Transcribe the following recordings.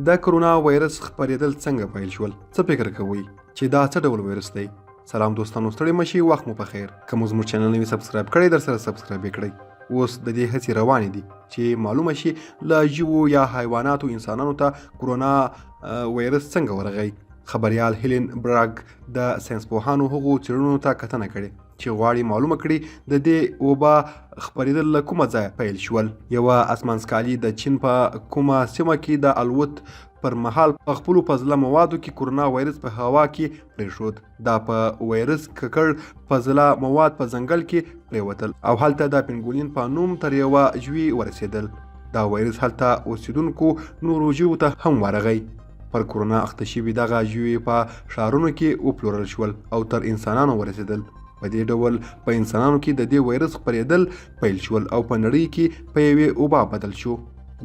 د کرونا وایرس خپرېدل څنګه پیل شول؟ څه فکر کوئ چې دا څه ډول وایرس دی؟ سلام دوستانو، ستړي مشي، وخت مو په خیر. که مو زموږ چینل نوی سبسکرایب کړی، در سره سبسکرایب یې کړئ. اوس د دې هڅې روانې دي چې معلومه شي له ژوو یا حیواناتو انسانانو ته کرونا وایرس څنګه ورغی. خبریال هیلن براګ د ساینسپوهانو هغو څېړنو ته کتنه کړې چې غواړي معلومه کړي د دې وبا خپرېدل له کومه ځایه پیل شول. یوه اسمانڅکالي د چین په کومه سیمه کې د الوت پر مهال په خپلو فضله موادو کې کرونا وایرس په هوا کې پرېښود. دا په وایرس ککړ فضله مواد په ځنګل کې پرېوتل او هلته د پنګولین په نوم تر یوه ژوي ورسېدل. دا وایرس هلته اوسېدونکو نورو ژویو ته هم ورغی. پر کرونا اخته شوي دغه ژوي په ښارونو کې وپلورل شول او تر انسانانو ورسېدل. په دې ډول په انسانانو کې د دې وایرس خپرېدل پیل شول او په نړۍ کې په یوې وبا بدل شو.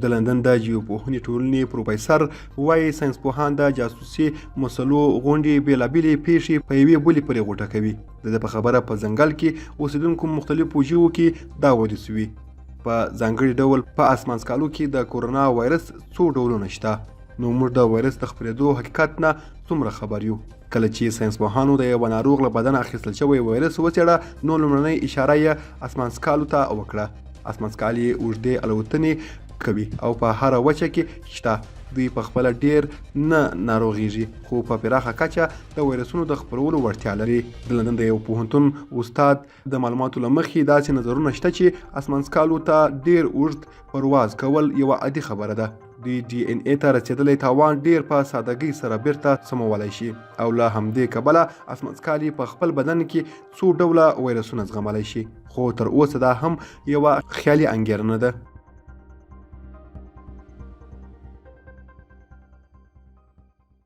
د لندن د جیوپوهنې ټولنې پروفیسر وایي ساینسپوهان د جاسوسي مسلو غونډې بېلابېلې پېښې په یوې بلې پورې غوټه کوي. د ده په خبره په ځنګل کې اوسېدونکو مختلفو ژوو کې دا وایرس وي. په ځانګړي ډول په اسمانڅکالو کې د کورونا وایرس څو ډولونه شته. نو موږ د وایرس د خپرېدو حقیقت نه څومره خبر یو؟ کله چې ساینسپوهانو د یوه ناروغ له بدنه اخیستل شوی وایرس وڅېړه، نو لومړنۍ اشاره یې اسمانڅکالو ته وکړه. اسمانڅکالي اوږدې الوتنې کوي او په هره وچه کې شته. دوی په خپله ډېر نه ناروغېږي، خو په پراخه کچه د وایرسونو د خپرولو وړتیا لري. د لندن د یو پوهنتون استاد د معلوماتو له مخې داسې نظرونه شته چې اسمانڅکالو ته ډېر اوږد پرواز کول یوه عادي خبره ده. دوی ډي ان ای ته رسېدلی تاوان ډېر په سادهګۍ سره بیرته سمولی شي او له همدې کبله اسمانڅکالي په خپل بدن کې څو ډوله وایرسونه زغملی شي، خو تر اوسه دا هم یوه خیالي انګېرنه ده.